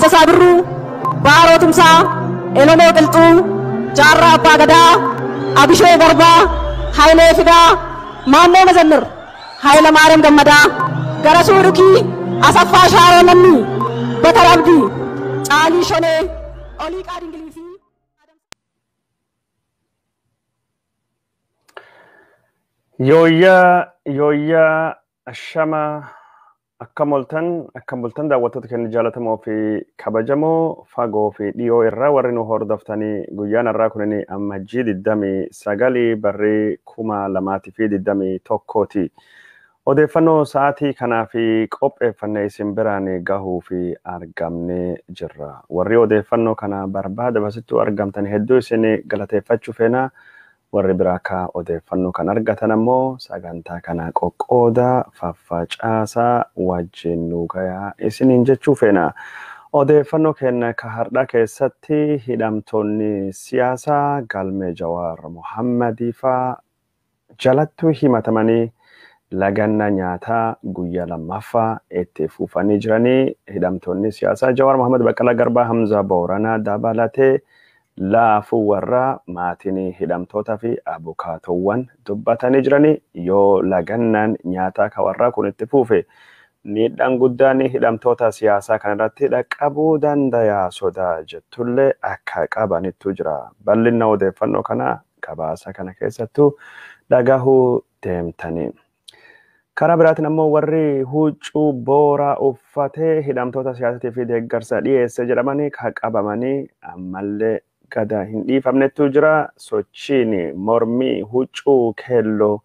Taaddasaa Birruu, Baaroo Tumsaa, Elemoo Qilxuu, Jaarraa Abbaa Gadaa, Abishee Garbaa, Hayilee Fidaa, Maannoo Mazammir, Hayila Maariyaam Gammadaa, Garasuu Dhukii, Asaffaa Shaaroo Lammii, Batar Abdii, Caalii Shonee, Oliiqaa Dingilii fi Yooyyaa yooyyaa ashama akkam oltan akkam bultan daawwattoota keenya jaallatamoo fi kabajamoo fagoo fi dhiyoo irraa warri nu hordoftanii guyyaan har'aa kunin Ammajjii 29 barrii 2021ti. Odeeffannoo sa'aatii kanaa fi qopheeffanne isin biraan gahuu fi argamnee jirra. Warri odeeffannoo kana barbaada basittuu argamtan hedduu isin galateeffachuu feena. Warri biraa akka odeeffannoo kan argatan ammoo sagantaa kana qoqqoodaa faffacaasaa wajjin nu gayaa isiniin jechuu feena. Odeeffannoo keenya ka har'aa keessatti hidhamtoonni siyaasaa galmee Jawaar Mohammadii faa jalattu himatamanii laganna nyaataa guyyaa lammaffaa itti fufanii jiranii hidhamtoonni siyaasaa Jawaar Mohammad, Baqqalaa Garbaa, Hamzaa Booranaa dabalatee laafuu warra maatiin hidhamtootaa fi abukaatowwan dubbatanii jiranii yoo lagannaan nyaataa ka warraa kun itti fufe miidhaan guddaan hidhamtoota siyaasaa kanarratti dhaqqabuu danda'a sodaa jettullee akka qabanittu jira. Bal'ina odeeffannoo kana gabaasa kana keessattuu dhagahuu deemtanii. Karaa biraatiin ammoo warri huccuu booraa uffatee hidhamtoota siyaasatii fi deeggarsa dhiyeesse jedhamanii ka qabamanii ammallee gada hin dhiifamnettu jira. Sochiin mormii huccuu keelloo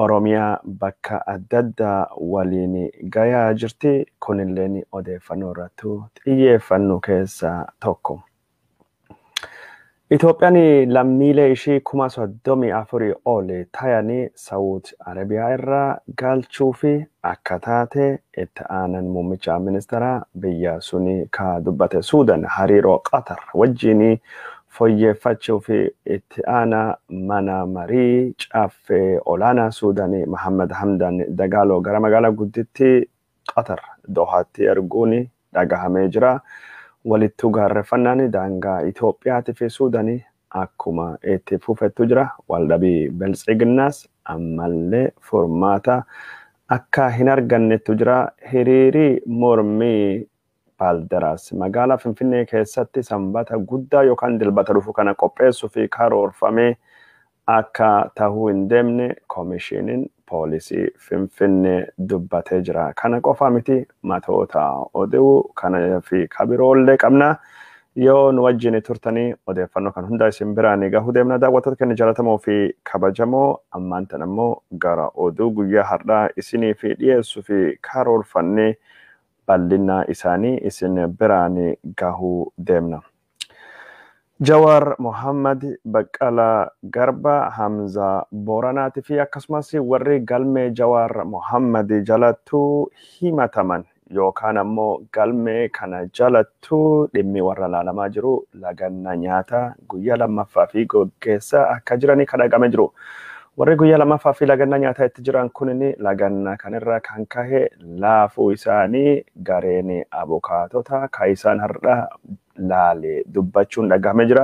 Oromiyaa bakka adda addaa waliin gayaa jirti. Kunilleen odeeffannoo irratti xiyyeeffannu keessaa tokko. Itoophiyaan lammiilee ishii 34,000 ol tayanii Saawud Arabiyaa irraa galchuu fi akka taate itti aanan muummicha ministeeraa biyya suni ka dubbate. Suudan hariiroo Qatar wajjin fooyyeffachuu fi itti aanaa mana marii caffee olaanaa Suudanii Mahammad Hamdan Dagaaloo gara magaalaa gudditti Qatar Dohaatti erguun dhagahamee jira. Walittuu gaarreeffannaan daangaa Itoophiyaatii fi Suudanii akkuma itti fufettu jira. Waldhabii Biltsiginnaas ammallee furmaata akka hin argannettu jira. Hiriirii mormii Baaldaraas magaalaa Finfinnee keessatti sanbata guddaa yookaan dilbata dhufu kana qopheessuu fi karoorfamee akka tahuu hin deemne koomishiniin poolisii Finfinnee dubbatee jira. Kana qofa miti, matoota oduu kana fi kabiroollee qabna. Yoo nu wajjin turtanii odeeffannoo kan hunda isin biraan gahuu deemna. Daawwattoota keenya jaallatamoo fi kabajamoo, ammaan tan ammoo gara oduu guyyaa har'aa isinii fi dhiyeessuu fi karoorfannee bal'ina isaanii isin biraan gahuu deemna. Jawaar Mohammad, Baqqalaa Garba, Hamzaa Booranaatii fi akkasumas warri galmee Jawaar Mohammad jalattuu himataman yookaan ammoo galmee kana jalattuu dhimmi warra laalamaa jiru laganna nyaataa guyyaa lammaffaa fi gaggeessaa akka jiranii kan dhagame jiru. Warri guyyaa lammaffaa fi laganna nyaataa itti jiran kunin laganna kanirra kan kahe laafuu isaanii gareen abukaatota ka isaan har'a laalee dubbachuun dhagahame jira.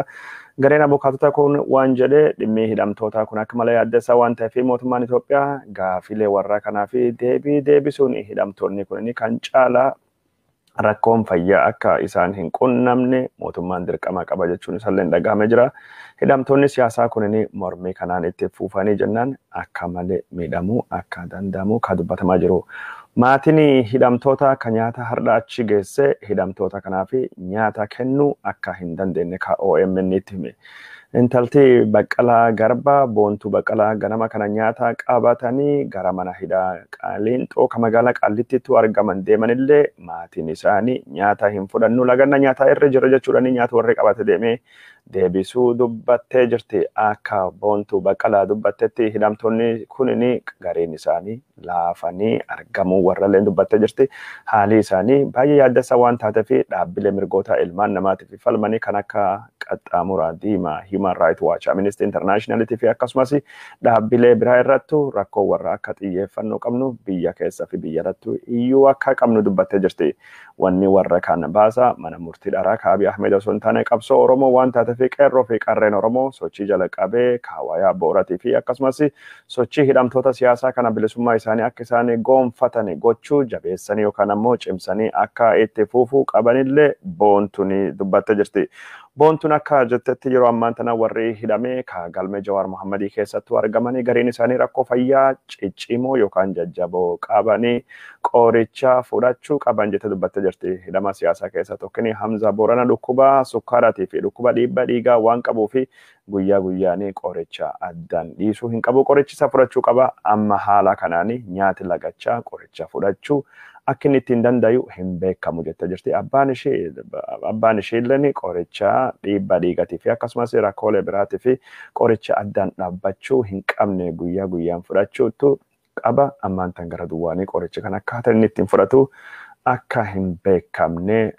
Gareen abukaatota kun waan jedhee dhimmi hidhamtootaa kun akka malee yaaddessaa waan ta'eef mootummaan Itoophiyaa gaafilee warra kanaa fi deebii deebisuun hidhamtoonni kun kan caalaa rakkoon fayyaa akka isaan hin qunnamne mootummaan dirqama qaba jechuun isallee dhagahame jira. Hidhamtoonni siyaasaa kunin mormii kanaan itti fufanii jennaan akka malee miidhamuu akka danda'amu kan dubbatamaa jiru. Maatiin hidhamtoota akka nyaata har'a achi geesse hidhamtoota kanaaf nyaata kennuu akka hin dandeenye ka OMN itti hime. Intalti Baqqalaa Garbaa, Boontuu Baqqalaa, ganama kana nyaata qabatanii gara mana hidhaa Qaliinxoo ka magaalaa Qaallittiitti argaman deemanillee maatiin isaanii nyaata hin fudhannu, laganna nyaataa irra jira jechuudhaan nyaata warri qabate deemee deebisuu dubbattee jirti. Akka Boontuu Baqqalaa dubbattetti hidhamtoonni kunini gareen isaanii laafanii argamuu warralleen dubbattee jirti. Haalli isaanii baay'ee yaaddessa waan taateef dhaabbilee mirgoota ilmaan namaatiif falmanii kan akka qaxxaamura diimaa, Human Rights Watch, Amnesty International fi akkasumas dhaabbilee biraa irrattu rakkoo warra akka xiyyeeffannoo qabnu biyya keessa fi biyya irrattu iyyuu akka qabnu dubbattee jirti. Wanni warra kan baasa mana murtii dharaa ka Abiy Ahmed osoo hin taane qabsoo Oromoo waan taateef qeerroo fi qarreen Oromoo sochii jala qabee kaawayaa booratii fi akkasumas sochii hidhamtoota siyaasaa kana bilisummaa isaanii akka isaan goonfatan gochuu jabeessanii yookaan ammoo cimsanii akka itti fufuu qabanillee Boontuun dubbattee jirti. Boontuun akka jettetti yeroo ammaan tana warri hidhamee ka galmee Jawaar Mohammadii keessattuu argamanii gariin isaanii rakkoo fayyaa ciccimoo yookaan jajjaboo qabanii qoricha fudhachuu qaban jettee dubbattee jirti. Hidhama siyaasaa keessa tokkini Hamza Boorana dhukkuba sukkaaraatii fi dhukkuba dhiibbaa dhiigaa waan qabuu fi guyyaa guyyaanii qoricha addaan dhiisuu hin qabu. Qoricha isa fudhachuu qaba. Amma haala kanaanii nyaati lagachaa qoricha fudhachuu akka inni ittiin dandayu hin beekamu jettee jirti. Abbaan ishee illee qoricha dhiibbaa dhiigatii fi akkasumas rakkoolee biraatii fi qoricha addaan dhaabbachuu hin qabne guyyaa guyyaan fudhachuutu qaba. Ammaan tan gara duwwaanii qoricha kan akkaataa inni ittiin fudhatu akka hin beekamne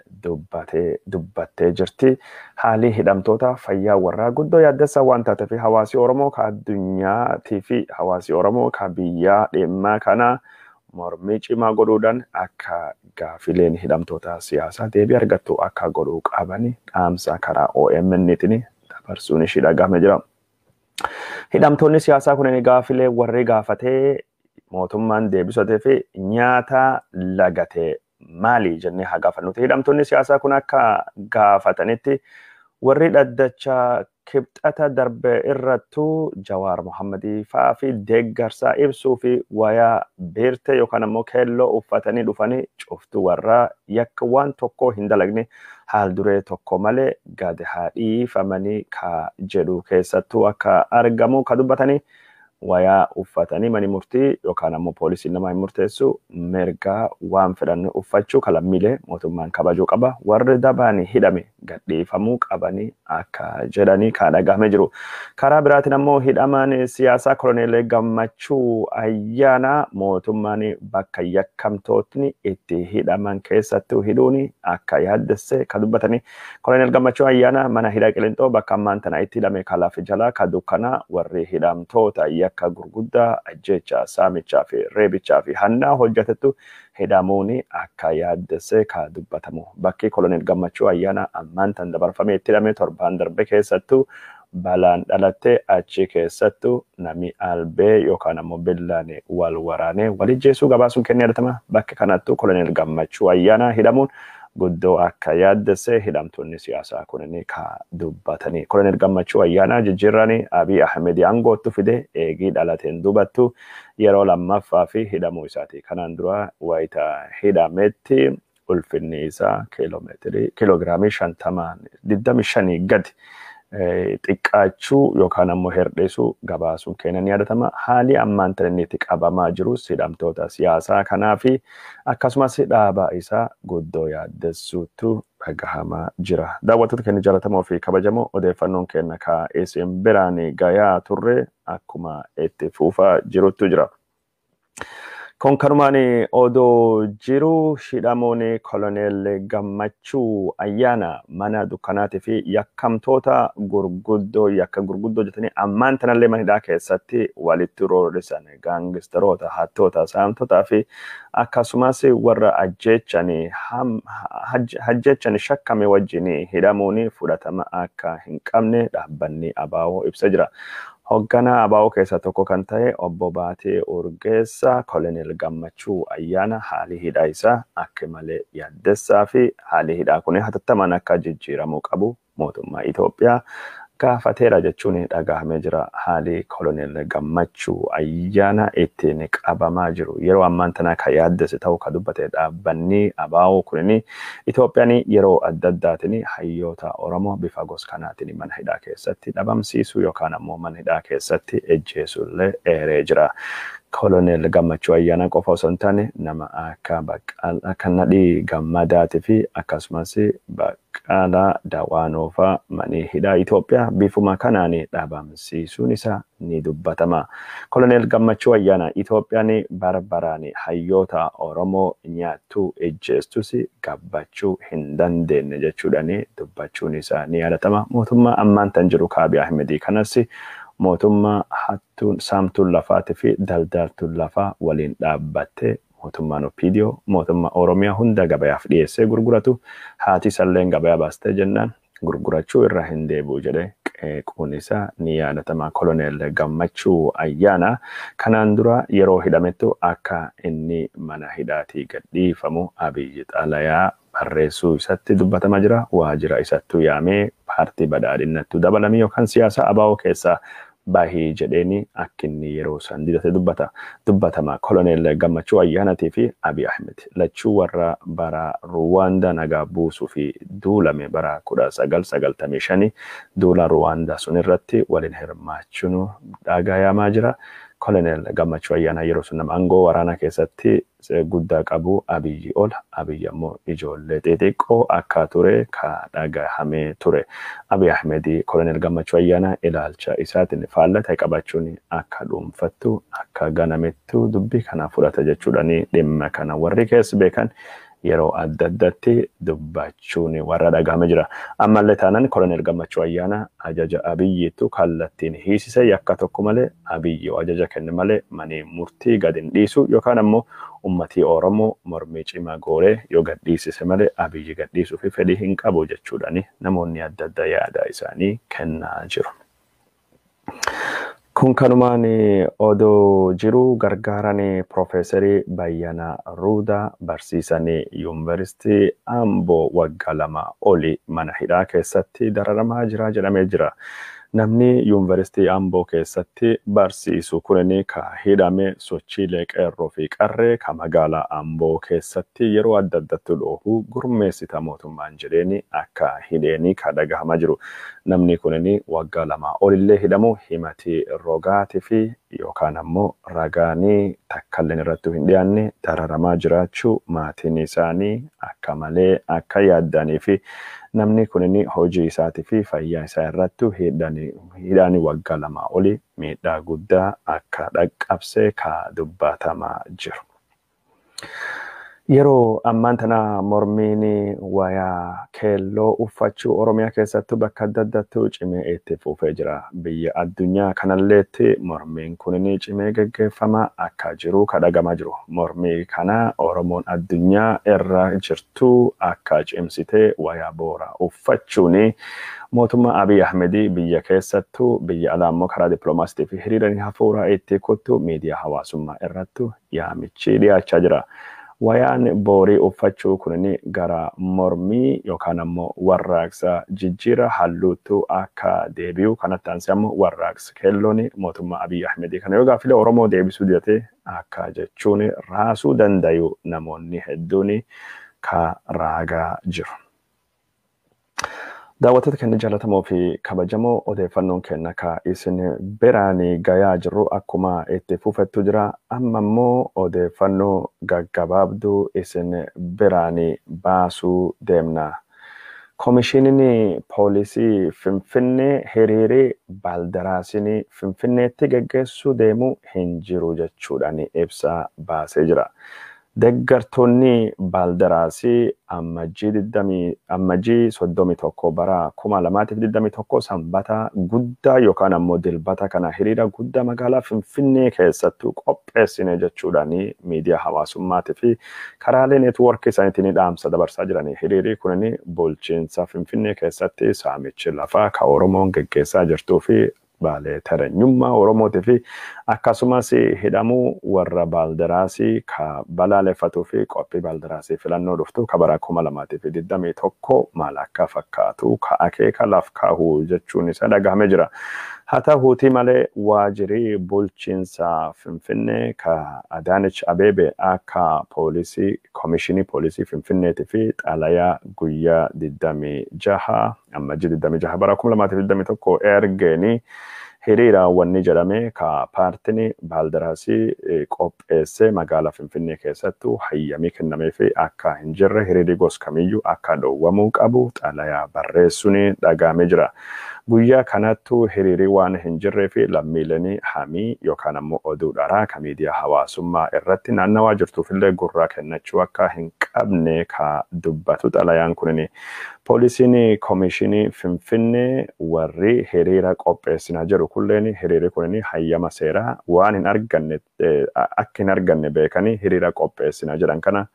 dubbattee jirti. Haalli hidhamtoota fayyaa warraa guddoo yaaddessaa waan taateef hawaasi Oromoo ka addunyaatii fi hawaasi Oromoo ka biyyaa dhimma kana mormii cimaa godhuudhaan akka gaafileen hidhamtoota siyaasaa deebii argattu akka godhuu qabani dhaamsa karaa OMN-tiin dabarsuun ishii dhagahame jira. Hidhamtoonni siyaasaa kunneen gaafilee warri gaafatee mootummaan deebisatee fi nyaata lagatee maali jennee haa gaafannuti. Hidhamtoonni siyaasaa kun akka gaafatanitti warri dhaddacha kibxata darbe irrattuu Jawaar Mohammadii fa'aa fi deeggarsaa ibsuu fi wayaa beertee yookaan ammoo keelloo uffatanii dhufanii cuftu warra yakka waan tokko hin dalagne haal duree tokko malee gad haa dhiifamanii ka jedhu keessattuu akka argamu ka dubbatanii wayaa uffatanii mani murtii yookaan ammoo poolisiin nama hin murteessu mirgaa waan fedhan uffachuu kalammiilee mootummaan kabajuu qaba. Warri dabaan hidhame gadhiifamuu qabanii akka jedhanii kan dhagahame jiru. Karaa biraatiin ammoo hidhamaan siyaasaa Koloneel Gammachuu Ayyaanaa mootummaan bakka yakkamtootni itti hidhaman keessattuu hidhuun akka yaaddesse kan dubbatanii. Koloneel Gammachuu Ayyaanaa mana hidhaa Qilinxoo bakka ammaan tana itti hidhame kalaaf jalaa ka dukkanaa warri hidhamtoota yakka gurguddaa ajjeechaa saamichaa fi reebichaa fi hannaa hojjetettu hidhamuun akka yaaddesse ka dubbatamu. Bakki Koloneel Gammachuu Ayyaanaa ammaan tan dabarfamee itti hidhame torbaan darbe keessattuu balaan dhalattee achi keessattuu nami albee yookaan ammoo billaan wal waraanee walijjeessuu gabaasuun kennee yadatama. Bakka kanattuu Koloneel Gammachuu Ayyaanaa hidhamuun guddoo akka yaaddesse hidhamtoonni siyaasaa kunniin ka dubbatanii. Koloneel Gammachuu Ayyaanaa jijjiirraan Abiy Ahmed aangootti fide eegii dhalateen dubattu yeroo lammaffaa fi hidhamuu isaati. Kanaan dura wayita hidhametti ulfinni isaa kiiloogiraamii 25 gadi xiqqaachuu yookaan ammoo hir'isuu gabaasuun kennan yaadatama. Haalli ammaan tana inni itti qabamaa jirus hidhamtoota siyaasaa kanaa fi akkasumas dhaaba isaa guddoo yaaddessuutu dhagahamaa jira. Daawwattoota keenya jaallatamoo fi kabajamoo odeeffannoon keenya ka isin biraan gayaa turre akkuma itti fufaa jirutu jira. Kun kanumaan odoo jiru hidhamuun Koloneel Gammachuu Ayyaanaa mana dukkanaatii fi yakkamtoota gurguddoo yakka gurguddoo jetanii ammaan tanallee mana hidhaa keessatti walitti roorrisan gaangistaroota, hattoota, saamtotaa fi akkasumas warra ajjeechan shakkame wajjin hidhamuun fudhatama akka hin qabne dhaabbanni ABO ibsa jira. Hoogganaa ABO keessaa tokko kan ta'e obbo Baatee Urgeessaa Koloneel Gammachuu Ayyaanaa haalli hidhaa isaa akka malee yaaddessaa fi haalli hidhaa kun hatattamaan akka jijjiiramuu qabu mootummaa Itoophiyaa gaafateera jechuun dhagahamee jira. Haalli Koloneel Gammachuu Ayyaanaa ittiin qabamaa jiru yeroo ammaan tana kan yaaddesse ta'uu kan dubbate dhaabbanni ABO kunniin Itoophiyaan yeroo adda addaatiin hayyoota Oromoo bifa gosa kanaatiin mana hidhaa keessatti dhabamsiisuu yookaan ammoo mana hidhaa keessatti ejjeesuu illee eeree jira. Koloneel Gammachuu Ayyaanaa qofa osoo hin taane nama akka akka Nadhii Gammadaatii fi akkasumas Baqqalaa Dawaanoofaa manii hidhaa Itoophiyaa bifuma kanaan dhabamsiisuun isaa ni dubbatama. Koloneel Gammachuu Ayyaanaa Itoophiyaan barbaraan hayyoota Oromoo nyaattuu ejjeestus gabbachuu hin dandeenye jechuudhaan dubbachuun isaa ni yaadatama. Mootummaa ammaan tan jiru Abiy Ahmedii kanas mootummaa hattuun saamtuun lafaatii fi daldaltuun lafaa waliin dhaabbattee mootummaan OPDO mootummaa Oromiyaa hunda gabayaaf dhiyeessee gurguratu haati isalleen gabayaa baastee jennaan gurgurachuu irraa hin deebi'u jedhee qeequun isaa ni yaadatama. Koloneel Gammachuu Ayyaanaa kanaan dura yeroo hidhamettu akka inni mana hidhaatii gadhiifamu Abiyyi xalayaa barreessuu isatti dubbatama jira. Waajjira isattuu yaamee paartii badhaadhinattuu dabalamee yookaan siyaasa ABO keessaa bahii jedheeni akka inni yeroo san didate dubbata. Dubbatama Koloneel Gammachuu Ayyaanatii fi Abiy Ahmed lachuu warra bara Ruwaandaa nagaa buusuu fi duulame bara 1995 duula Ruwaandaa sun irratti waliin hirmaachuun dhagayamaa jira. Koloneel Gammachuu Ayyaanaa yeroo sun nama aangoo waraanaa keessatti guddaa qabu Abiyyi ol Abiyyi ammoo ijoollee xixiqqoo akka ture ka dhagahamee ture. Abiy Ahmed Koloneel Gammachuu Ayyaanaa ilaalcha isaatiin faallata qabachuun akka dhuunfattu akka ganamettu dubbii kana fudhata jechuudhaan dhimma kana warri keessa beekan yeroo adda addaatti dubbachuun warra dhagahame jira. Ammallee taanaan Koloneel Gammachuu Ayyaanaa ajaja Abiyyiitu kallattiin hiisise yakka tokko malee Abiyyi ajaja kenne malee manii murtii gad hin dhiisu yookaan ammoo ummatii Oromoo mormii cimaa gooree yoo gad dhiisise malee Abiyyi gad dhiisuu fi fedhii hin qabu jechuudhaan namoonni adda addaa yaada isaanii kennaa jiru. Kun kanumaan odoo jiru gargaaran Piroofeesarii Bayyanaa Ruudaa barsiisan Yuunivarsiitii Amboo waggaa 2 oli mana hidhaa keessatti dararamaa jira jedhamee jira. Namni Yuunivarsiitii Amboo keessatti barsiisu kunin ka hidhame sochiilee qeerroo fi qarree ka magaalaa Amboo keessatti yeroo adda addaatti dhoohu gurmeessita mootummaan jedheeni akka hidheeni ka dhagahamaa jiru. Namni kunin waggaa 2 olillee hidhamu himatii rogaatii fi yookaan ammoo ragaanii takkalleen irratti hin dhiyaanne dararamaa jiraachuu maatiin isaanii akka malee akka yaaddanii fi namni kunin hojii isaatii fi fayyaa isaa irratti hidhaanii waggaa 2 oli miidhaa guddaa akka dhaqqabse ka dubbatamaa jiru. Yeroo ammaan tana mormiin wayaa keelloo uffachuu Oromiyaa keessattuu bakka adda addaatti cimee itti fufee jira. Biyya addunyaa kanalleetti mormiin kunin cimee geggeeffamaa akka jiru kadhagamaa jiru. Mormii kana Oromoon addunyaa irra jirtu akka cimsitee wayaa boora uffachuun mootummaa Abiy Ahmedii biyya keessattuu biyya alaa immoo karaa dippiloomaasiitii fi hiriiranii hafuuraa itti kuttu miidiyaa hawaasummaa irratti yaamichi dhiyaachaa jira. Wayaan boorii uffachuu kunin gara mormii yookaan ammoo warraaqsa jijjiira halluuttu akka deebi'u kanatti aansee ammoo warraaqsa keelloon mootummaa Abiy Ahmedii kana yoo gaaffilee Oromoo deebisuu didate akka jechuun raasuu dandayu namoonni hedduun ka raagaa jiru. Daawwattoota keenya jaallatamoo fi kabajamoo odeeffannoon keenya ka isin biraan gayaa jirru akkuma itti fufettu jira. Amma immoo odeeffannoo gaggabaabduu isin biraan baasuu deemna. Koomishiniin poolisii Finfinnee hiriirii baaldaraasiin Finfinneetti geggeessuu deemu hin jiru jechuudhaan ibsa baasee jira. Deeggartoonni baaldaraasii ammajjii 31 bara 2021 sanbata guddaa yookaan ammoo dilbata kana hiriira guddaa magaalaa Finfinnee keessattuu qopheessine jechuudhaan miidiyaa hawaasummaatii fi karaalee neetwoorkii isaaniitiin dhaamsa dabarsaa jiran. Hiriirri kunin bulchiinsa Finfinnee keessatti saamichi lafaa ka Oromoon geggeessaa jirtuu fi baalee tareenyummaa Oromootii fi akkasumas hidhamuu warra baaldaraasii ka balaaleffatuu fi qophii baaldaraasii filannoo dhuftu ka bara 2021 maal akka fakkaatu ka akeeka laf kaahuu jechuun isa dhagahamee jira. Haa ta'uutii malee waajjirri bulchiinsa Finfinnee ka Adaanech Abeebee akka poolisii koomishinii poolisii Finfinneetii fi xalayaa guyyaa 26 ammajjii 26 bara 2021 ergeeni Hiriira wanni jedhame ka paartiin Baaldaraasii qopheessee magaalaa Finfinnee keessattuu hayyamii kennameef akka hin jirre, hiriirri gos kamiyyuu akka dhoowwamuu qabu xalayaa barreessuun dhagahamee jira. Guyyaa kanattuu hiriirri waan hin jirree fi lammiileen hamii yookaan ammoo oduu dharaa ka miidiyaa hawaasummaa irratti naannawaa jirtuufillee gurraa kennachuu akka hin qabne ka dubbatu xalayaan kunin. Poolisiin Koomishinii Finfinnee warri hiriira qopheessinaa jiru kulleen hiriirri kunin hayyama seeraa waan hin arganne akka hin arganne beekanii hiriira qopheessinaa jedhan kana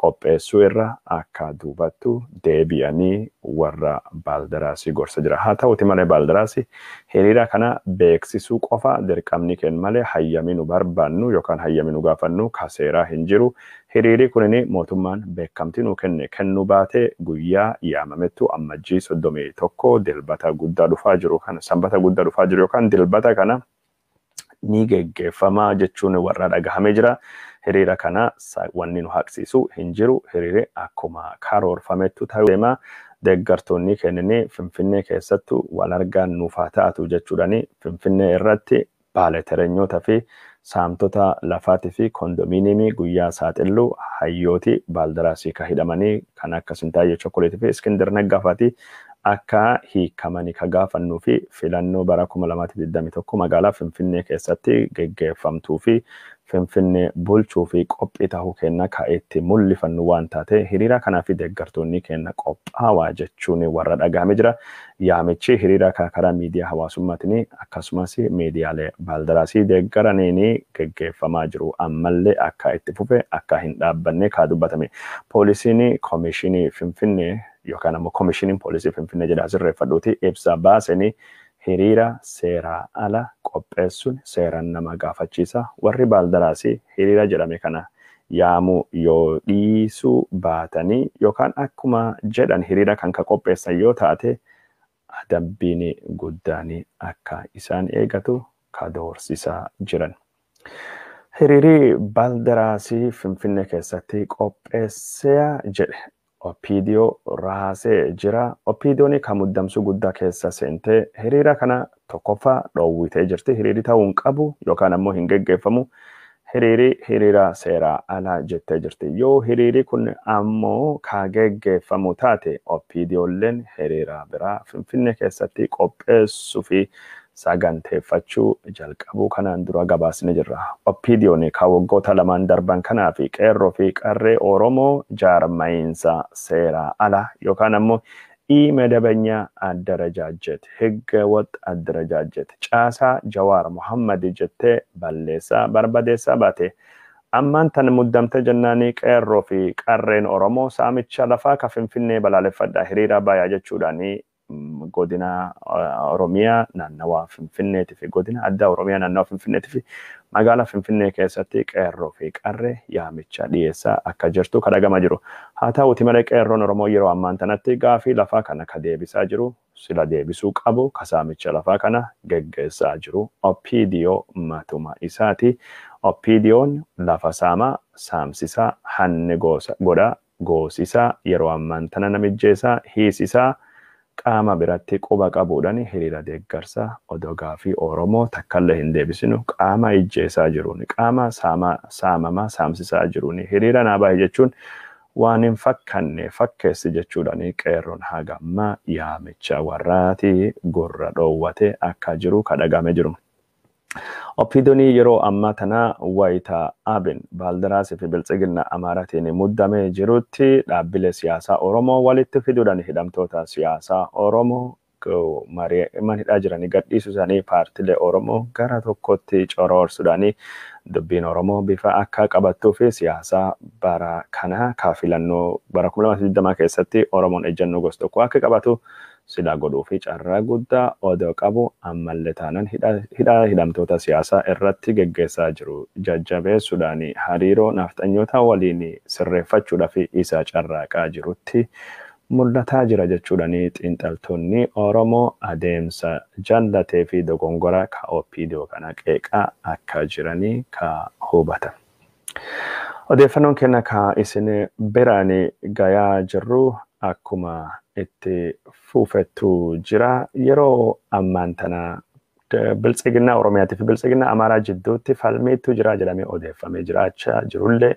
qopheessuu irra akka duubattu deebi'anii warra Baaldaraasii gorsa jira. Haa ta'uti malee Baaldaraasii hiriira kana beeksisuu qofa dirqamni kennu malee hayyamii nu barbaannu yookaan hayyamii nu gaafannu ka seeraa hin jiru. Hiriirri kunin mootummaan beekamtii nu kenne kennuu baatee guyyaa yaamamettu Ammajjii 31, dilbata guddaa dhufaa jiru kana, sanbata guddaa dhufaa jiru yookaan dilbata kana ni geggeeffama jechuun warra dhagahamee jira. Hiriira kana wanni nu haqsiisu hin jiru. Hiriirri akkuma karoorfamettu ta'uu deema. Deeggartoonni kennanii Finfinnee keessattu wal argaan nuuf haa ta'atu jechuudhaani Finfinnee irratti baaleterenyoota fi saamtota lafaatii fi kondominiimii guyyaa saaxilluu, hayyooti Baaldaraasii ka hidhamanii kan akka Sintaayyee Chokkoleetii fi Iskindir Naggaafaatii akka hiikamanii ka gaafannuu fi filannoo bara 2021 magaalaa Finfinnee keessatti geggeeffamtuu fi Finfinnee bulchuu fi qophii ta'uu kenna ka itti mul'ifannu waan taate hiriira kanaa fi deeggartoonni kenna qophaawaa jechuun warra dhagahame jira. Yaamichi hiriira karaa miidiyaa hawaasummaatiin akkasumas miidiyaalee Baaldaraasii deeggaraniin geggeeffamaa jiru ammallee akka itti fufe, akka hin dhaabbanne kaa dubbatame. Poolisiin Koomishinii Finfinnee yookaan ammoo Koomishiniin Poolisii Finfinnee jedha sirreeffadhuuti ibsa baasanii hiriira seeraa ala qopheessuun seeraan nama gaafachiisa. Warri Baaldaraasii hiriira jedhame kana yaamuu yoo dhiisuu baatanii yookaan akkuma jedhan hiriira kan ka qopheessan yoo taate adabbiin guddaan akka isaan eegatu ka doorsisaa jiran. Hiriirri Baaldaraasii Finfinnee keessatti qopheessee jedhe OPDO raasee jira. OPDOon kan muddamsuu guddaa keessa seentee hiriira kana tokkoffaa dhoowwitee jirti. Hiriirri ta'uu hin qabu yookaan ammoo hin geggeeffamu. Hiriirri hiriira seeraa alaa jettee jirti. Yoo hiriirri kun ammoo ka geggeeffamu taate OPDOlleen hiriira biraa Finfinnee keessatti qopheessuu fi saganteeffachuu jalqabuu kanaan dura gabaasni jirra. OPDOon kan waggoota lamaan darban kanaa fi qeerroo fi qarree Oromoo jaarmayiinsa seeraa ala yookaan ammoo ኢመደበኛ አደረጃጀት፣ ህገ ወጥ አደረጃጀት caasaa Jawaar Muhammad jettee balleessaa barbadeessaa baate ammaan tan muddamte jennaanii qeerroo fi qarreen Oromoo saamicha lafaa ka Finfinnee balaaleffadha hiriira bayaa jechuudhaanii godina Oromiyaa naannawaa Finfinneetii fi godina addaa Oromiyaa naannawaa Finfinneetii fi magaalaa Finfinnee keessatti qeerroo fi qarree yaamicha dhiyeessaa akka jirtu kadhagama jiru. Haa ta'uti malee qeerroon Oromoo yeroo ammaan tanatti gaafii lafaa kana ka deebisaa jiru, sila deebisuu qabu ka saamicha lafaa kana geggeessaa jiru OPDO matuma isaati. OPDOon lafa saamaa, saamsisaa, hanni godhaa, goosisaa, yeroo ammaan tana namijjeessaa, hiisisaa, qaama biratti quba qabuudhaan hiriira deeggarsaa odoo gaafii Oromoo takkallee hin deebisinu qaama ijjeesaa jiruun, qaama saamamaa saamsisaa jiruun hiriira naa bahe jechuun waan hin fakkanne fakkeessi jechuudhaan qeerroon haga ammaa yaamicha warraatii gurra dhoowwatee akka jiru kadhagame jiru. OPDOon yeroo ammaa tana wayita Abin Baaldaraasii fi Biltsiginna Amaaraatiin muddamee jirutti dhaabbilee siyaasaa Oromoo walitti fiduudhaan hidhamtoota siyaasaa Oromoo mana hidhaa jiranii gadhiisuu isaanii, paartilee Oromoo gara tokkotti coroorsuudhaan dubbiin Oromoo bifa akka qabattuu fi siyaasaa bara kana ka filannoo bara 2020 keessatti Oromoon ejjennoo gosa tokko akka qabatu sila godhuu fi carraa guddaa odoo qabu ammallee taanaan hidhaa hidhamtoota siyaasaa irratti geggeessaa jiru jajjabeessuudhaan hariiroo nafxanyoota waliin sirreeffachuudhaaf isa carraaqaa jirutti mul'ataa jira jechuudhaan xiinxaltoonni Oromoo adeemsa jallatee fi dogongora ka OPDO kana qeeqaa akka jiranii ka hubatan. Odeeffannoon kenna ka isin biraan gayaa jirru akkuma itti fuufettu jira. Yeroo ammaan tana Biltsiginnaa Oromiyaatii fi Biltsiginnaa Amaaraa jidduutti falmiitu jira jedhamee odeeffamee jiraachaa jirullee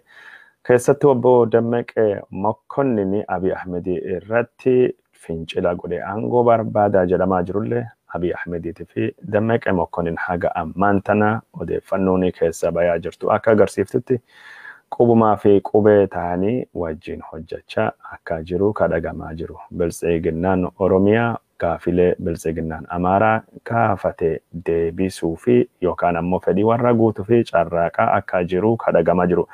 keessattuu obbo Dammaqee Mokonnin Abiy Ahmed irratti fincila godhee aangoo barbaadaa jedhamaa jirullee Abiy Ahmediitii fi Dammaqee Mokonnin haga ammaan tana odeeffannoon keessa bayaa jirtu akka agarsiiftutti qubumaa fi qubee ta'anii wajjin hojjechaa akka jiru kadhagamaa jiru. Biltsiginnaan Oromiyaa gaafilee Biltsiginnaan Amaaraa gaafate deebisuu fi yookaan ammoo fedhii warra guutuu fi carraaqaa akka jiru kadhagamaa jiru.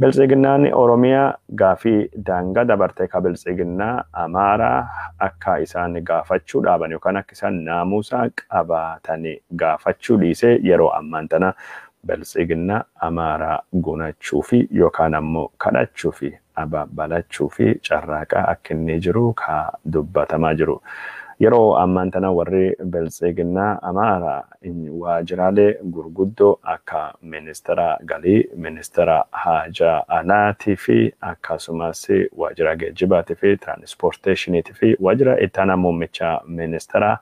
Biltsiginnaan Oromiyaa gaafii daangaa dabarte ka Biltsiginnaa Amaaraa akka isaan gaafachuu dhaaban yookaan akka isaan naamusa qabaatanii gaafachuu dhiisee yeroo ammaan tana Biltsiginnaa Amaaraa gunachuu fi yookaan ammoo kadhachuu fi abaabbalachuu fi carraaqaa akka inni jiru ka dubbatamaa jiru. Yeroo ammaan tana warri Biltsiginnaa Amaaraa waajjiraalee gurguddoo akka ministeera galii, ministeera haajaa alaatii fi akkasumas waajjira geejjibaatii fi tiraanispoorteeshiniitii fi waajjira itti aanaa muummicha ministeera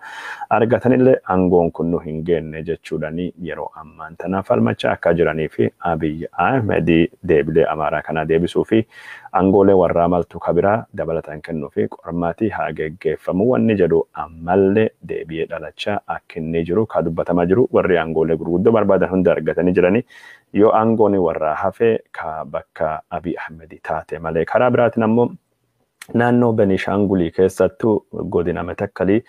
argatanillee aangoon kun nu hin geenne jechuudhaan yeroo ammaan tana falmachaa akka jiranii fi Abiy Ahmed deebilee Amaaraa kana deebisuu fi aangoolee warraa maltu kabiraa dabalataan kennuu fi qormaatii haa geggeeffamu wanni jedhu ammallee deebi'ee dhalachaa akka inni jiru ka dubbatamaa jiru. Warri aangoolee gurguddoo barbaadan hunda argatanii jiranii yoo aangoon warraa hafe ka bakka Abiy Ahmed taate malee. Karaa biraatiin ammoo naannoo Benishaangulii keessattuu godina Metakkalii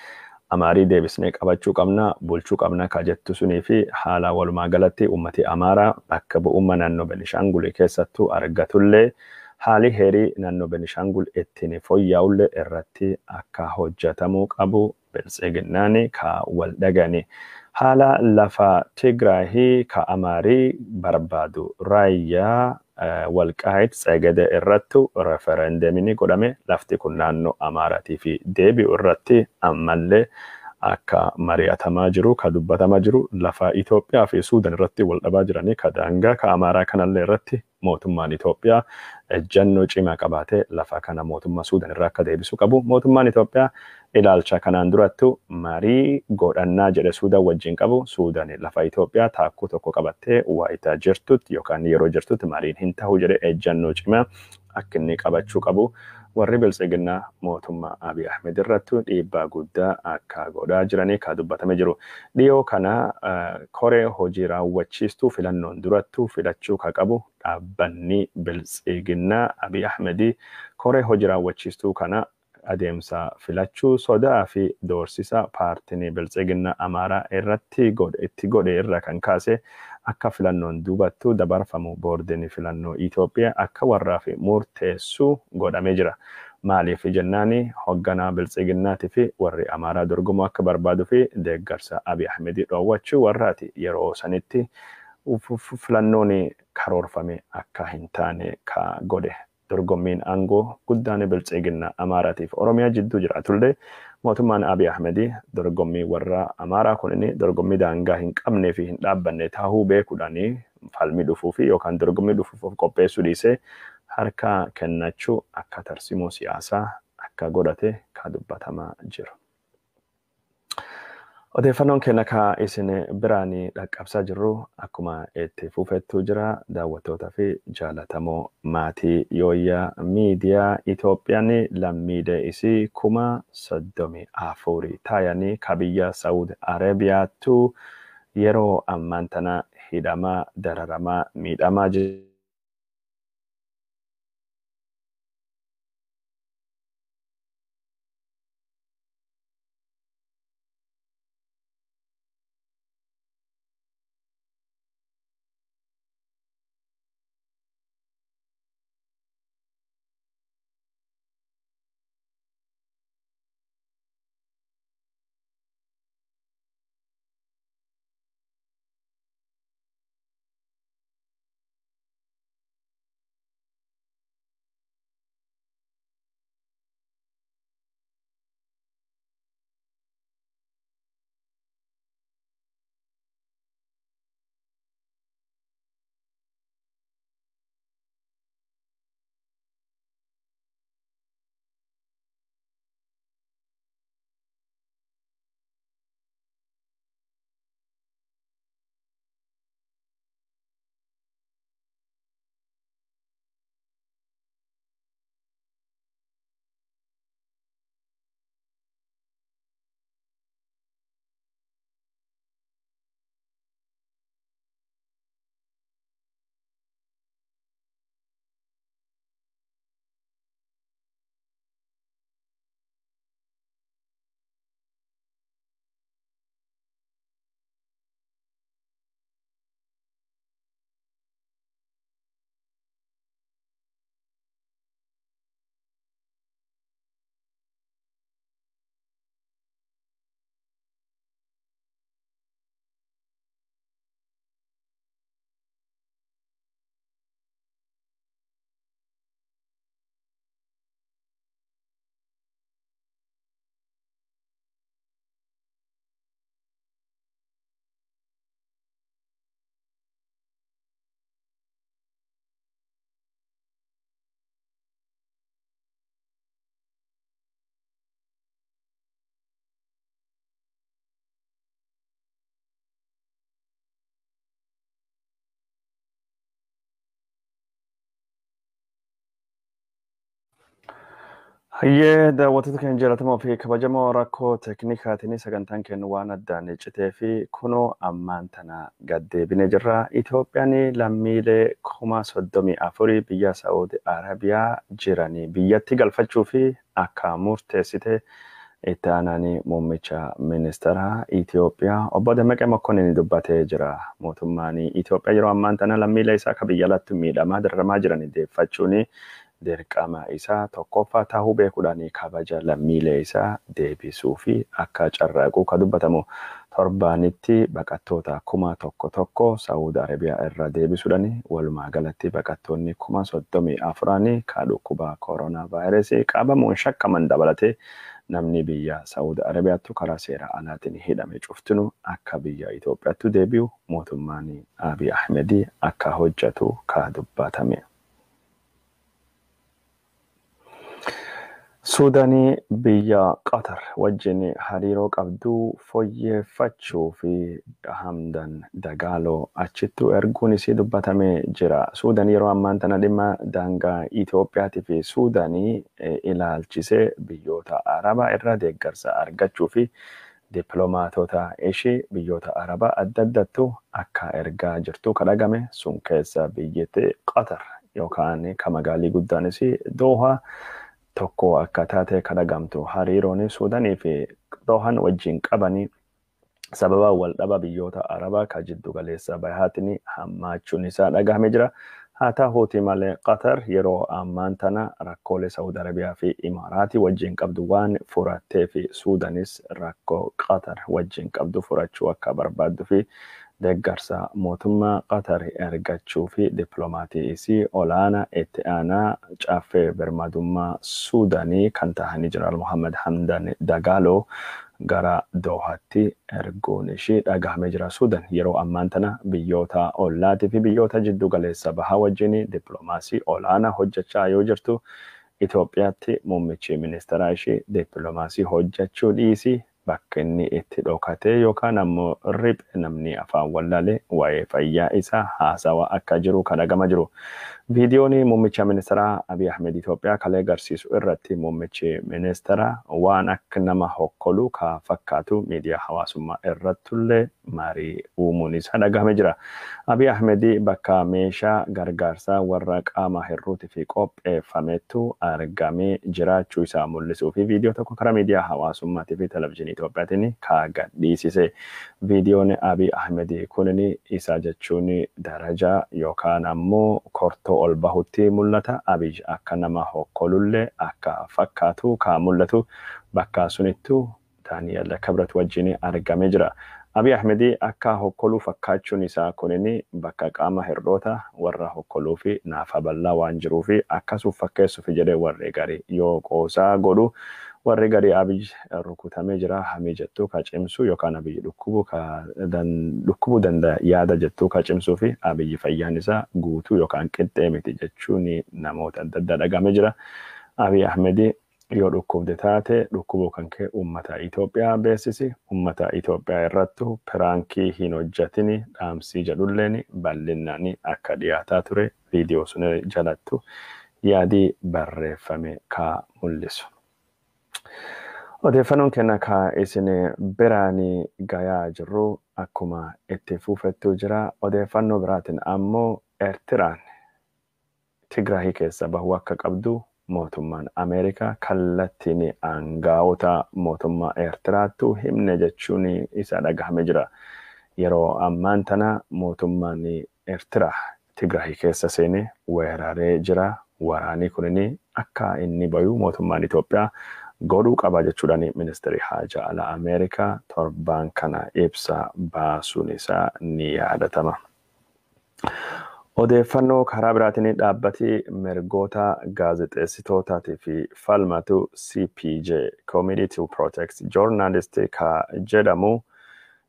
Amaarii deebisnee qabachuu qabna, bulchuu qabna ka jettu sunii fi haala walumaa galatti uummati Amaaraa bakka bu'ummaa naannoo Benishaangulii keessattuu argatullee haali heerii naannoo Benishaangul ittiin fooyya'ullee irratti akka hojjetamuu qabu Biltsiginnaan ka wal dhagani. Haala lafa Tigraahii ka Amaarii barbaadu raayyaa Walqaayit Tsegede irrattu referendemiin godhame lafti kun naannoo Amaaraatii fi deebi'u irratti ammallee akka mari'atamaa jiru ka dubbatamaa jiru. Lafa Itoophiyaa fi Suudan irratti wal dhabaa jiranii ka daangaa ka Amaaraa kanallee irratti mootummaan Itoophiyaa ejjennoo cimaa qabaatee lafa kana mootummaa Suudan irraa akka deebisu qabu. Mootummaan Itoophiyaa ilaalcha kanaan durattu marii godhannaa jedhe Suudan wajjin qabu. Suudan lafa Itoophiyaa taakkuu tokko qabattee waayitaa jirtutti yookaan yeroo jirtutti mariin hin ta'u jedhe ejjennoo cimaa akka inni qabachuu qabu. Warri Biltsiginnaa mootummaa Abiy Ahmed irrattu dhiibbaa guddaa akka godhaa jiranii ka dubbatame jiru. Dhiyoo kana koree hojii raawwachiistuu filannoon durattu filachuu ka qabu dhaabbanni Biltsiginnaa Abiy Ahmed koree hojii raawwachiistuu kana adeemsa filachuu sodaa fi doorsisa paartiin Biltsiginnaa Amaaraa irratti itti godhe irra kan kaase akka filannoon duubattu dabarfamu boordiin filannoo Itoophiyaa akka warraa fi murteessuu godhamee jira. Maaliif jennaani hoogganaa Biltsiginnaatii fi warri Amaaraa dorgomuu akka barbaaduu fi deeggarsa Abiy Ahmed dhoowwachuu warraati yeroo sanitti filannoon karoorfame akka hin taane ka godhe. Dorgommiin aangoo guddaan Biltsiginnaa Amaaraatiif Oromiyaa jidduu jiraatullee mootummaan Abiy Ahmed dorgommii warra Amaaraa kun dorgommii daangaa hin qabnee fi hin dhaabbanne tahuu beekuudhaan falmii dhufuu fi yookaan dorgommii dhufuuf qopheessuu dhiisee harka kennachuu akka tarsimoo siyaasaa akka godhate ka dubbatamaa jiru. Odeeffannoon keenya ka isin biraan dhaqqabsaa jirru akkuma itti fufettuu jira. Daawwattoota fi jaalatamoo maatii Yooyyaa Miidiyaa, Itoophiyaan lammiilee isii 34,000 taayanii ka biyya Saawud Arabiyaattu yeroo ammaan tana hidhamaa, dararamaa, miidhamaa jiru. Hayyee daawwattoota keenya jaallatamoo fi kabajamoo rakkoo teeknikaatiin sagantaan keenya waan addaan citee fi kunoo ammaan tana gaddeebinee jirra. Itoophiyaan lammiilee 34,000 biyya Saa'ud Arabiyaa jiranii biyyatti galfachuu fi akka murteessite itti aanaan muummicha ministeera Itoophiyaa obbo Dammaqee Mokonnin dubbatee jira. Mootummaan Itoophiyaa yeroo ammaan tana lammiilee isaa akka biyya alaatti miidhamaa dararamaa jiran deeffachuun dirqama isaa tokkoffaa tahuu beekuudhaan kabaja lammiilee isaa deebisuu fi akka carraaquu kan dubbatamu torbaanitti baqattoota 1,000 Saa'ud Arabiyaa irra deebisuudhaan walumaa galatti baqattoonni 34,000 kan dhukkuba koronaa vaayirasii qabamuun shakkaman dabalatee namni biyya Saa'ud Arabiyaattu karaa seera alaatiin hidhame cuftinu akka biyya Itoophiyaatti deebi'u mootummaan Abiy Ahmed akka hojjetu kan dubbatame. Suudaanii biyya Qatar wajjin hariiroo qabdu fooyyeffachuu fi Hamdan Dagaaloo achittu erguun isii dubbatamee jira. Suudaan yeroo ammaan tana dhimma daangaa Itoophiyaatii fi Suudaanii ilaalchisee biyyoota Arabaa irraa deeggarsa argachuu fi dippiloomaatota ishii biyyoota Arabaa adda addattu akka ergaa jirtu kadhagame sun keessa biyyatti Qatar yookaan kan magaalii guddaanis Doohaa tokko akka taate kadhagamtu hariiroon Suudaanii fi Doohaan wajjin qabanii sababa waldhaba biyyoota Arabaa kan jiddu galeessa bahaatiin hammaachuun isaa dhagahame jira. Haa ta'uuti malee Qatar yeroo ammaan tana rakkoolee Saa'ud Arabiyaa fi Imaaraatii wajjin qabdu waan furattee fi Suudaanis rakkoo Qatar wajjin qabdu furachuu akka barbaaddu fi deeggarsa mootummaa Qatar argachuu fi dippiloomatii isii olaanaa itti aanaa caaffee birmadummaa Suudaanii kan tahanii jiran Muhammad Hamdan Dagaaloo gara Doohaatti erguun ishii dhagahamee jira. Suudaan yeroo ammaan tana biyyoota ollaatii fi biyyoota jiddu galeessa bahaa wajjin dippiloomaasii olaanaa hojjechaa yoo jirtu Itoophiyaatti muummichi ministeeraa ishii dippiloomaasii hojjechuu dhiisii bakka inni itti dhokatee yookaan ammoo riphe namni afaan wallaalee waa'ee fayyaa isaa haasawaa akka jiru kan dhagama jiru. Viidiyoon muummicha ministeeraa Abiy Ahmed Itoophiyaa kalee agarsiisu irratti muummichi ministeeraa waan akka nama hokkoluu ka fakkaatu miidiyaa hawaasummaa irrattullee marii uumuun isaa dhagahame jira. Abiy Ahmed bakka meeshaa gargaarsaa warra qaama hir'uutii fi qopheeffametu argamee jiraachuu isaa mul'isuu fi viidiyoo tokko karaa miidiyaa hawaasummaatii fi televizyiinii Itoophiyaatiin ka gadhiisise. Viidiyoon Abiy Ahmed kunin isa jechuun darajaa yookaan ammoo kortoo ol bahutti mul'ata. Abiy akka nama hokkolullee akka fakkaatu ka mul'atu bakka sunittu Daani'el Kibrat wajjin argamee jira. Abiy Ahmed akka hokkoluu fakkaachuun isaa kunin bakka qaama hir'oota warra hokkoluu fi naafa bal'aa waan jiruu fi akkasuuf fakkeessuuf jedhee warri garii yoo qoosaa godhu warri garii Abiy rukutamee jira hamii jettuu ka cimsu yookaan Abiy dhukkubuu danda'a yaada jettuu ka cimsuu fi Abiy fayyaan isaa guutuu yookaan qixxee miti jechuun namoota adda addaa dhagahame jira. Abiy Ahmed yoo dhukkubde taate dhukkubuu kan kee uummata Itoophiyaa beeksisi. Uummata Itoophiyaa irrattu piraankii hin hojjetini dhaamsii jedhulleen bal'inaan akka dhiyaataa ture viidiyoo sun jalattu yaadii barreeffame ka mul'isu. Odeeffannoon keenya ka isin biraan gayaa jirru akkuma itti fufettu jira. Odeeffannoo biraatiin ammoo Eertiraan Tigraahii keessa bahuu akka qabdu mootummaan Ameerikaa kallattiin aangaa'ota mootummaa Eertiraattu himne jechuun isa dhagahame jira. Yeroo ammaan tana mootummaan Eertiraa Tigraahii keessa seenee weeraree jira. Waraanni kunin akka inni bayu mootummaan Itoophiyaa godhuu qaba jechuudhaan ministeerri haajaa alaa Ameerikaa torbaan kana ibsa baasuun isaa ni yaadatama. Odeeffannoo karaa biraatiin dhaabbati mirgoota gaazexeessitootaatii fi falmatu CPJ Committee to Protect Journalists ka jedhamu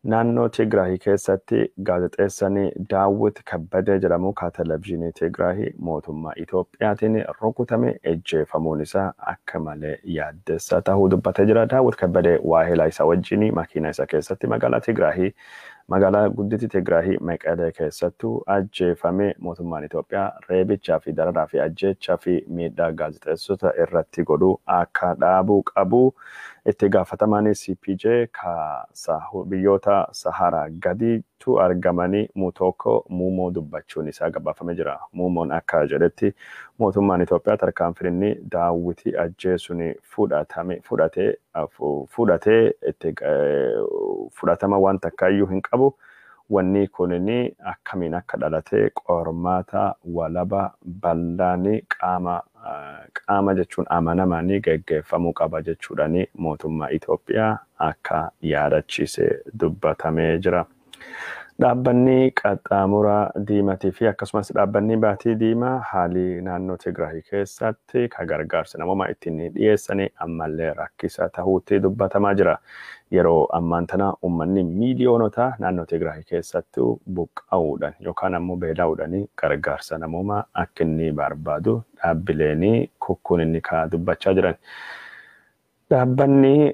naannoo Tigraahii keessatti gaazexeessaan Daawwit Kabbadee jedhamu ka televizyiinii Tigraahii mootummaa Itoophiyaatiin rukutame ejjeefamuun isaa akka malee yaaddessaa tahuu dubbatee jira. Daawwit Kabbadee waahila isaa wajjin makiina isaa keessatti magaalaa Tigraahii Magaalaa gudditti Tigraahii Meqelee keessattuu ajjeefame. Mootummaan Itoophiyaa reebichaa fi dararaa fi ajjeechaa fi miidhaa gaazexeessota irratti godhu akka dhaabuu qabu itti gaafatamaan CPJ ka biyyoota Saharaa gadiitu argamanii Mutoko Muumoo dubbachuun isaa gabaafamee jira. Muumoon akka jedhetti mootummaan Itoophiyaa tarkaanfiin inni daawwitii ajjeesuun fudhatame fudhatee fudhatee itti fudhatama waan takkaayyuu hin qabu. Wanni kunini akkamiin akka dhalate qormaata walaba bal'aanii qaama jechuun amanamanii geggeeffamuu qaba jechuudhaani mootummaa Itoophiyaa akka yaadachiise dubbatamee jira. Dhaabbanni qaxxaamura diimatii fi akkasumas dhaabbanni baatii diimaa haalli naannoo Tigraay keessatti ka gargaarsa namoomaa ittiin dhiyeessanii ammallee rakkisaa ta'uutti dubbatamaa jira. Yeroo ammaan tana uummanni miiliyoonota naannoo Tigraay keessattuu buqqa'uudhaan yookaan ammoo beela'uudhaan gargaarsa namoomaa akka inni barbaadu dhaabbileen kukkuun inni ka dubbachaa jiran. Dhaabbanni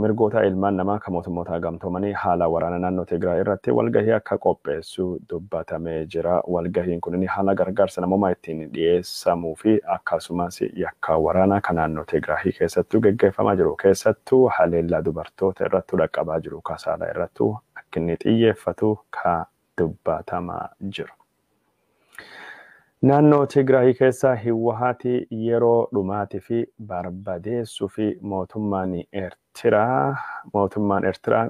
mirgoota ilmaan namaa kan mootummoota gamtoomanii haala waraana naannoo Tigraay irratti walgahii akka qopheessu dubbatamee jira. Walgahiin kun haala gargaarsa namoomaa ittiin dhiyeessamuu fi akkasumas yakka waraanaa kan naannoo Tigraay keessattuu geggeeffamaa jiru. Keessattuu haleellaa dubartoota irratti dhaqqabaa jiru kasaala irrattuu akka inni xiyyeeffatu ka dubbatamaa jiru. Naannoo Tigraay keessa Hiwwahaati yeroo dhumaatii fi barbadeessuu fi mootummaan Eertiraa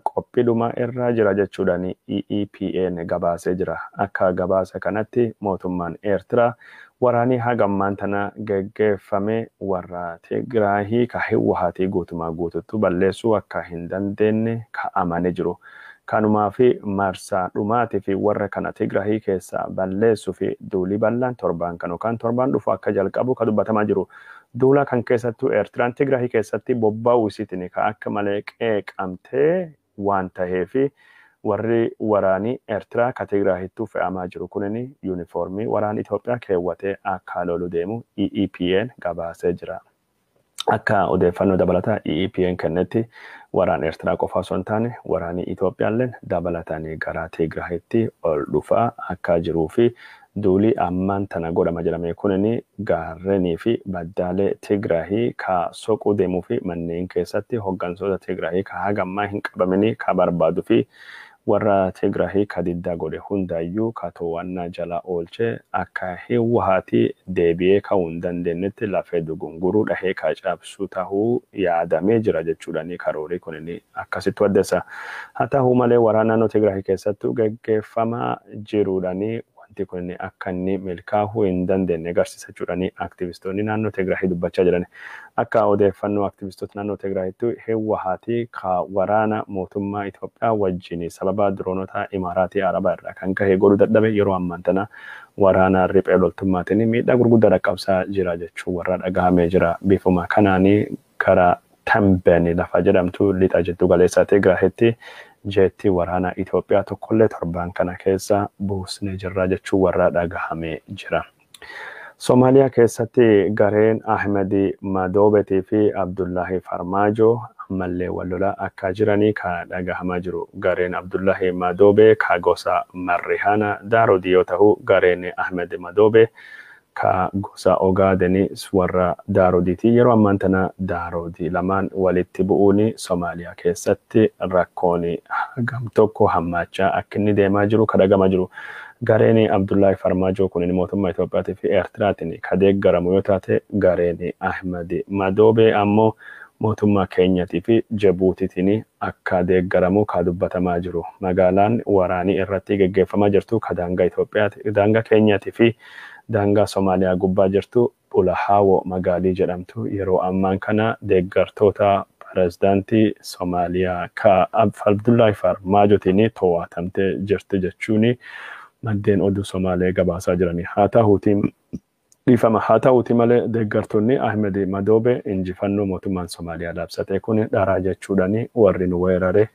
qophii dhumaa irra jira jechuudhaan EEPN gabaasee jira. Akka gabaasa kanatti mootummaan Eertiraa waraanii haga ammaan tana geggeeffame warra Tigraayii ka Hiwwahaatii guutumaa guututti balleessuu akka hin dandeenye ka amane jiru. Kanumaa fi marsaa dhumaatii fi warra kana Tigraayii keessaa balleessuu fi duulii bal'aan torbaan kan yookaan torbaan dhufu akka jalqabu ka dubbatamaa jiru. Duula kan keessattuu Eertiraan Tigraayii keessatti bobba'uu isiitiin ka akka malee qeeqamtee waan taheefi warri waraanii Eertiraa ka Tigraayittuu fe'amaa jiru kunin yuunifoormii waraana Itoophiyaa keewwatee akka lolu deemu EEPN gabaasee jira. Akka odeeffannoo dabalataa EEPN kennetti waraan Eertiraa qofa osoo hin taane waraanni Itoophiyaallee dabalatanii gara Tigraayitti ol dhufaa akka jiruu fi duulii ammaan tana godhama jedhame kunin gaarrenii fi baddaalee Tigraayii ka soquu deemuu fi manneen keessatti hooggantoota Tigraayii ka haga ammaa hin qabamini ka barbaaduu fi warra Tigraayii ka diddaa godhe hundaayyuu ka to'annaa jala oolchee akka Hiwwahaatii deebi'ee ka'uu hin dandeenyetti lafee dugunguruu dhahee ka cabsu tahuu yaadamee jira jechuudhaan karoorii kunin akkasitti waddeessa. Haa ta'u malee waraana naannoo Tigraayii keessattuu geggeeffamaa jiruudhaan wanti kun akka inni milkaa'uu hin dandeenye agarsiisa jechuudhaan aktivistoonni naannoo Tigraayii dubbachaa jiran. Akka odeeffannoo aktivistoota naannoo Tigraayitti Hiwwahaatii ka waraana mootummaa Itoophiyaa wajjin sababa diroonota Imaaraatii Arabaa irraa kan ka'e godhuu dadhabe yeroo ammaan tana waraana riphee loltummaatiin miidhaa gurguddaa dhaqqabsaa jira jechuun warra dhagahamee jira. Bifuma kanaanii gara Tambeen lafa jedhamtu lixa jiddu galeessa Tigraayitti jeetti waraana Itoophiyaa tokkollee torbaan kana keessa buusnee jirra jechuun warra dhagahamee jira. Somaaliyaa keessatti gareen Ahmed Madoobetii fi Abdullahi Farmaajo ammallee wal lolaa akka jiranii ka dhagahamaa jiru. Gareen Abdullahi Madoobee ka gosa Marrihaana Daarodii yoo ta'u, gareen Ahmed Madoobee ka gosa Ogaadenii warra Daarodiiti. Yeroo ammaan tana Daarodii lamaan walitti bu'uun Somaaliyaa keessatti rakkoon hagam tokko hammaachaa akka inni deemaa jiru ka dhagahamaa jiru. Gareen Abdullahi Farmaajoo kun mootummaa Itoophiyaatii fi Eertiraatiin ka deeggaramu yoo taate, gareen Ahmed Madoobee ammoo mootummaa Keenyatii fi Jibuutiitiin akka deeggaramu ka dubbatamaa jiru. Magaalaan waraanii irratti geggeeffamaa jirtu ka daangaa Itoophiyaati, daangaa Keenyatii fi daangaa Somaaliyaa gubbaa jirtu Bulahaawoo magaalii jedhamtu yeroo ammaan kana deeggartoota pirezidaantii Somaaliyaa ka Abdullahi Farmaajotiin to'atamtee jirti jechuun maddeen oduu Somaalee gabaasaa jirani. Haa ta'uutii dhiifama haa ta'uutii malee deeggartoonni Ahmed Madoobe injifannoo mootummaan Somaaliyaa labsate kun dharaa jechuudhaan warri nu weerare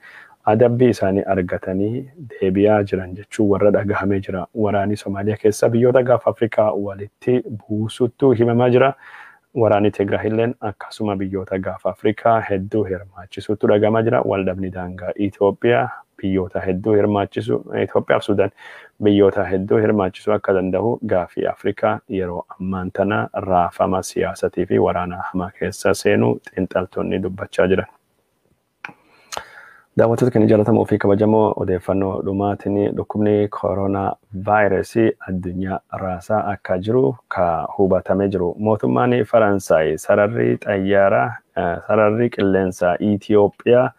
adabbii isaanii argatanii deebi'aa jiran jechuun warra dhagahamee jira. Waraanni Somaaliyaa keessa biyyoota gaafa Afrikaa walitti buusuttu himamaa jira. Waraanni Tigraahilleen akkasuma biyyoota gaafa Afrikaa hedduu hirmaachisuutu dhagamaa jira. Waldhabni daangaa Itoophiyaa biyyoota hedduu hirmaachisu, Itoophiyaa fi Sudaan biyyoota hedduu hirmaachisuu akka danda'u gaafii Afrikaa yeroo ammaan tana raafama siyaasatii fi waraana hamaa keessa seenuu xiinxaltoonni dubbachaa jiran. Daawwattoota keenya jaallatamoo fi kabajamoo, odeeffannoo dhumaatiin dhukkubni koronaa vaayirasii addunyaa raasaa akka jiru ka hubatamee jiru. Mootummaan Faransaay sararri xayyaaraa, sararri qilleensaa Itoophiyaa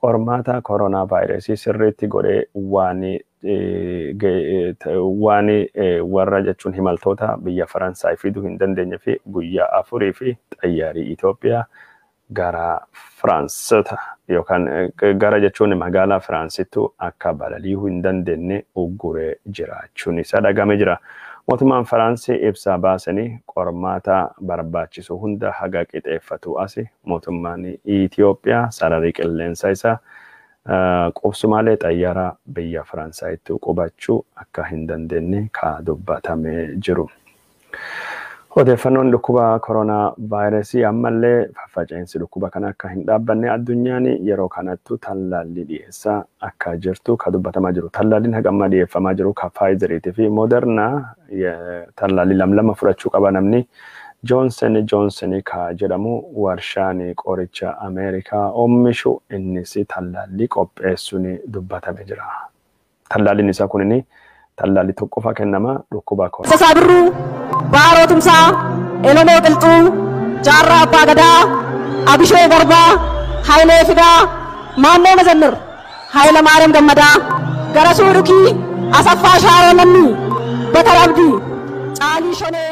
qormaata koronaa vaayirasii sirriitti godhee waan warra jechuun himaltoota biyya Faransaay fiduu hin dandeenye fi guyyaa 4 fi xayyaarii Itoophiyaa gara Firaansota yookaan gara jechuun magaalaa Firansittu akka balali'uu hin dandeenye ugguree jiraachuun isa dhagame jira. Mootummaan Firaansii ibsa baasanii qormaata barbaachisu hunda haga qixeeffatu asi mootummaan Itoophiyaa sararii qilleensa isaa qubsumaalee xayyaara biyya Firansaayitti qubachuu akka hin dandeenye ka dubbatamee jiru. Odeeffannoon dhukkuba koronaa vaayirasii ammallee faffaca'insi dhukkuba kana akka hin dhaabbanne addunyaan yeroo kanattu tallaalli dhiyeessaa akka jirtu ka dubbatamaa jiru. Tallaalliin haga ammaa dhiyeeffamaa jiru ka Faayizeriitii fi Mooderna tallaalli lamlama fudhachuu qaba namni. Joonsen Joonsen ka jedhamu warshaan qoricha Ameerikaa oomishu innis tallaalli qopheessuun dubbatamee jira. Tallaalliin isaa kunin tallaalli tokko qofa kennama dhukkuba koronaa. Tasaa Birruu, Baaroo Tumsaa, Elomoo Qilxuu, Jaarraa Abbaa Gadaa, Abishee Garbaa, Hayilee Fidaa, Maannoo Mazammir, Hayila Maariyaam Gammadaa, Garasuu Dhukii, Asaffaa Shaaroo Lammii, Batar Abdii, Caalii Shonee.